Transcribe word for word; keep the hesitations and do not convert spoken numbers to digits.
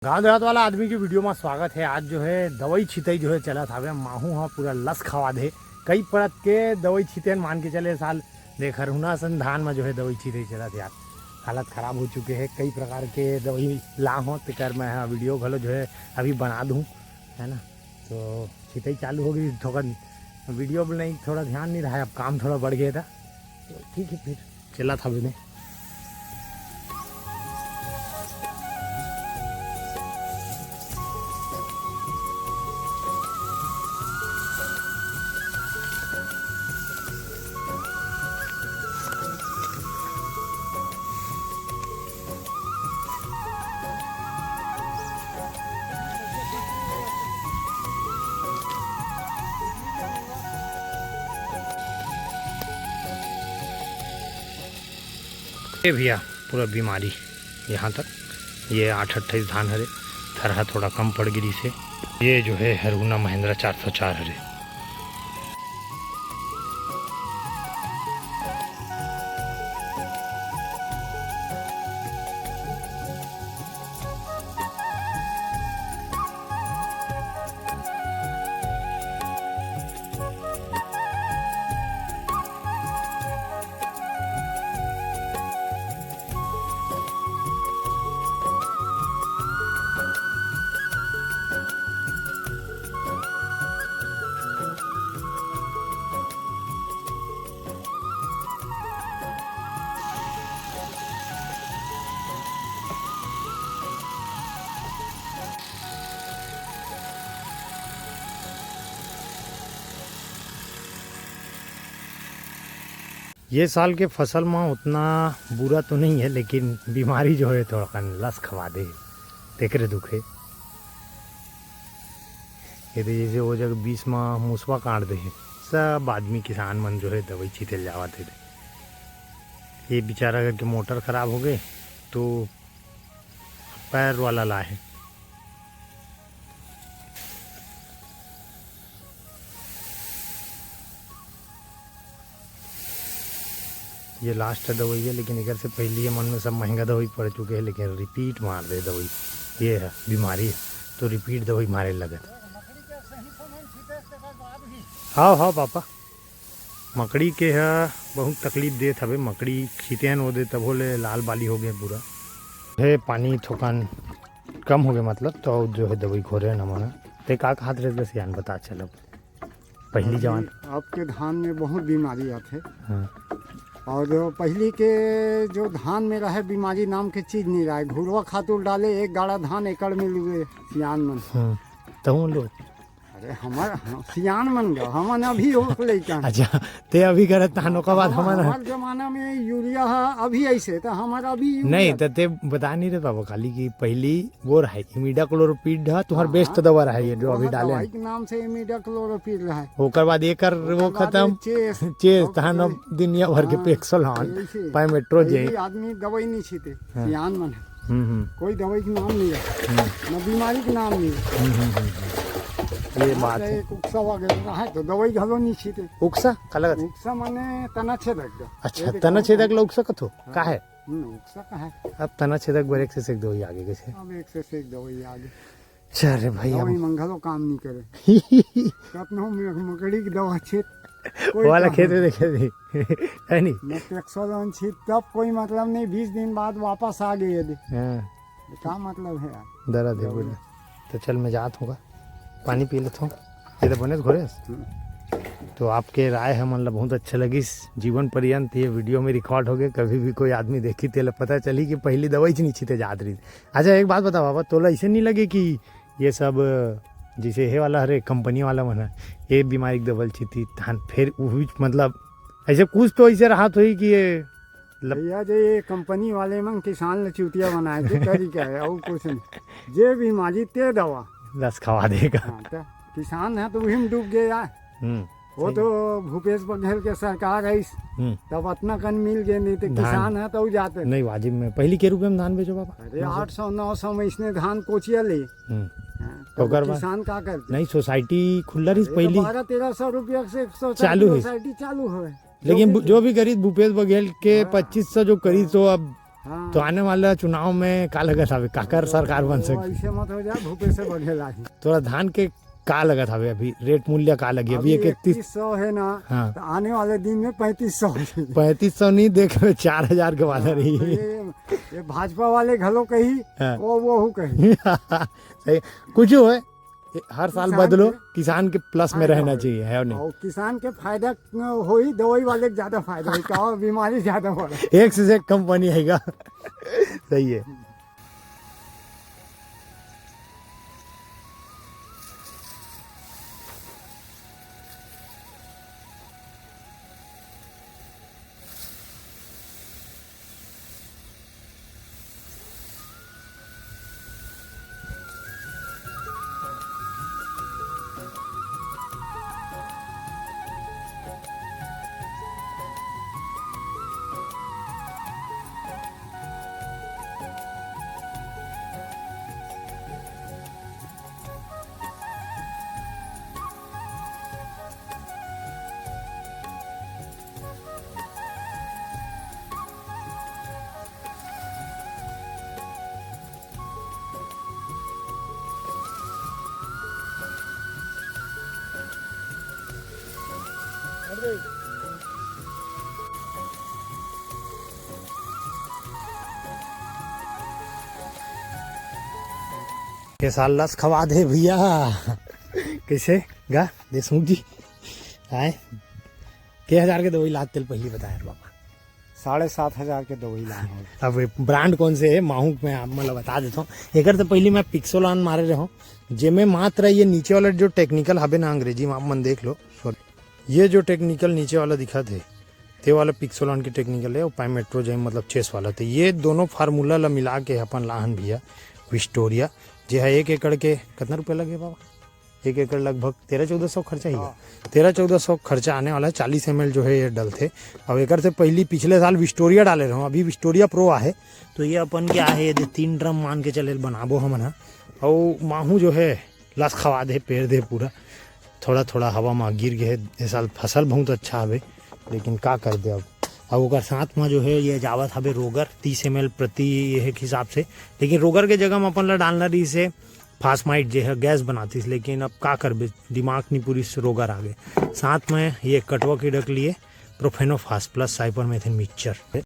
गांव देहात वाला आदमी के वीडियो में स्वागत है। आज जो है दवाई छितई जो है चलत हावे, माहू हा पूरा लस खवा दे। कई परत के दवाई छिते मान के चले साल, देख हरहुना सन धान में जो है दवाई छितई चलत यार, हालत खराब हो चुके है। कई प्रकार के दवाई ला हो, तेकर मैं हा वीडियो घलो जो है अभी बना दूँ, है ना। तो छितई चालू हो गई, थोड़ा वीडियो में नहीं, थोड़ा ध्यान नहीं रहा, अब काम थोड़ा बढ़ गया था। तो ठीक है, फिर चला था मैंने। ये भैया, पूरा बीमारी यहाँ तक। ये आठ अट्ठाईस धान हरे, थरहा थोड़ा कम पड़ गिरी से। ये जो है हरहुना महिंद्रा चार सौ चार हरे। ये साल के फसल म उतना बुरा तो नहीं है, लेकिन बीमारी जो है थोड़ा कन लस खवा दे, तेकरे दुख है। ये दे जैसे वो जगह बीच म मुसवा काट दे है, सब आदमी किसान मन जो है दवाई छीते ल जावत है। ये बेचारा के मोटर खराब हो गए तो पैर वाला ला है। ये लास्ट दवाई है, लेकिन एकर से पहले ये मन में सब महंगा दवाई पड़ चुके हैं, लेकिन रिपीट मार दे दवाई। ये है बीमारी है, तो रिपीट दवाई मारे लगत। हाँ, हाँ पापा, मकड़ी के ह बहुत तकलीफ देत हवे। मकड़ी खींचेन ओदे तभो ले लाल बाली हो गए पूरा। हे पानी थोकन कम हो गए, मतलब, तो जो है दवाई घोरे न मन। ते का खात रहे सियान, बता चलो। पहली अभी जवान। आपके धान में बहुत बीमारी आथे। हाँ। और जो पहली के जो धान में रहे, बीमारी नाम के चीज नहीं रहे। घुरवा खातू डाले, एक गाड़ा धान एकड़ में लुए सियान मन। हाँ। तहूँ लो। अरे हमर, हम, सियान मन गा, हमन अभी हो लइका। अच्छा, ते अभी करत तहन, ओकर बाद हमर, हमन हमर जमाना में यूरिया ह, अभी ऐसे, तो हमर अभी यूरिया नहीं, त ते बता नहीं रहे बाबा, खाली कि पहली वो रहे, इमिडाक्लोरोपीड ह, तुहर हाँ, बेस्ट दवा रहे, ये जो अभी वह डाले। दवाई के नाम से इमिडाक्लोरोपीड रहे। ओकर बाद एकर ओकर वो बाद खत्म। ये चेस। चेस, ओके। तहन अब दुनिया भर के हाँ, पेक्सल हन, ऐसे। पाइमेट्रो जे। पहली आदमी दवाई नहीं छीते, हाँ। सियान मन है। हम्म, हम्म। कोई दवाई के नाम नहीं है। हम्म। ना बीमारी के नाम नहीं है। हम्म, हम्म, हम्म, हम्म। ये हाँ, बात तो है। एक उकसा वगैरह रहा है, तो दवाई घलो नहीं छीते। उकसा? का लगत? उकसा माने तना छेदक दो। अच्छा, ये देखो, तना छेदक ला उकसा कथो? हाँ। का है? हम्म, उकसा का है? अब तना छेदक बर एक से सेक दवाई आगे कैसे? अब एक से सेक दवाई आगे। चल रे भाई, दवाई अब मंगलो काम नहीं करे। कतनो मकड़ी की दवा छेद, कोई वाला काम खेत में नहीं। देखे दी। है नी? मैं टैक्सोलोन छीत, तब कोई मतलब नहीं, बीस दिन बाद वापस आ गए यदि। हाँ। ये का मतलब है यार? दर्द है दवाई। बोला। तो चल, मैं जात हूँ, पानी पी लेता हूँ। ये तो बने घोरे। हम्म। तो आपके राय हमन ला बहुत अच्छा लगिस। जीवन पर्यंत ये वीडियो में रिकॉर्ड हो गए, कभी भी कोई आदमी देखी, तेला पता चली कि पहली दवाई च नहीं छीते जात रही। अच्छा, एक बात बता बाबा, तोला ऐसे नहीं लगे कि ये सब जैसे हे वाला हरे कंपनी वाला मन ह, ये बीमारी के दवा ल छीती, तहन फिर वो भी, मतलब, ऐसे कुछ तो ऐसे राहत होई कि ये लब- भैया जी, ये कंपनी वाले मन किसान ल चूतिया बनाए के तरीका है, और कुछ नहीं। जे बीमारी ते दवा। दस खवा देगा। हाँ, तो किसान है तो वही में डूब गया। हम्म, वो सही। तो भूपेश बघेल के सरकार है इस, हम्म। तब अतना कन मिल गए, नहीं तो धान। किसान है तो जाते। नहीं, वाजिब में पहली के रुपये में धान बेचो बाबा। अरे, आठ सौ, नौ सौ में इसने धान कोचिया ले। हम्म। हाँ, तो ओकर बाद? किसान का करते? नहीं, सोसाइटी खुल्ला रही अरे, तो पहली। बारह तेरह सौ रुपया से एक सौ चालू है। सोसाइटी चालू है। लेकिन जो भी जो भी करीस, भूपेश बघेल के हाँ। पच्चीस सौ जो करीस, तो अब हाँ। तो आने वाला चुनाव में का लगत हवे, काकर सरकार बन सकही? ऐसे मत हो जाए, भूपेश बघेल आही। तोरा धान के का लगत हवे अभी, रेट मूल्य का लगी अभी? अभी एक इकतीस इकतीस सौ है ना, हाँ। तो आने वाले दिन में पैंतीस सौ। पैंतीस सौ नहीं, देख, चार हजार के वाला हाँ, रही। तो ये, ये भाजपा वाले घलो कही, हाँ। वो, वो कही। सही, कुछ होए, हर साल किसान बदलो, के किसान के प्लस में फायदा रहना होए। चाहिए, है नहीं? और किसान के फायदा होई, दवाई वाले के ज्यादा फायदा होई, का बीमारी ज्यादा बढ़े। एक से एक कंपनी आएगा। सही है। ये साल लस खवा दे भैया। कैसे गा देशमुख जी? आए, के हजार के दवाई लात तेल पहली बताया रे बाबा। साढ़े सात हजार के दवाई लान हो। अब ब्रांड कौन से है, माहू में आप मतलब बता देता हूँ। एकर से पहली मैं पिक्सोलान मारे रहो, जेमे मात्र ये नीचे वाला जो टेक्निकल हबे ना, अंग्रेजी में आप मन देख लो, सॉरी, ये जो टेक्निकल नीचे वाला दिखत हे, ते वाला पिक्सोलान के टेक्निकल है, और पाइमेट्रोजाइम मतलब चेस वाला। तो ये दोनों फार्मूला ला मिला के अपन लाहन भैया विस्टोरिया, जे है एक एकड़ के कितना रुपया लगे बाबा? एक एकड़ लगभग तेरह चौदह सौ खर्चा ही है। हाँ। तेरह चौदह सौ खर्चा आने वाला है, चालीस एम एल जो है ये डलथे। अब एकर से पहली पिछले साल विस्टोरिया डाले रहो, अभी विस्टोरिया प्रो आहे, तो ये अपन के आहे, ये दे तीन ड्रम मान के चले बनाबो हमन ह। और माहू जो है लस खवा दे, पेर दे पूरा, थोड़ा थोड़ा हवा में गिर गए। ये साल फसल बहुत अच्छा हवे, लेकिन का कर दे अब। अब ओकर साथ में जो है ये जावत हवे रोगर, तीस एम एल प्रति ये एक हिसाब से, लेकिन रोगर के जगह में अपन ला डालना रही से फास्माइट जे है गैस बनातीस, लेकिन अब का करबे, दिमाग नहीं पूरी रोगर आ गए। साथ में ये कटवा के रख लिए प्रोफेनोफास प्लस साइपरमेथ्रिन मिक्सचर।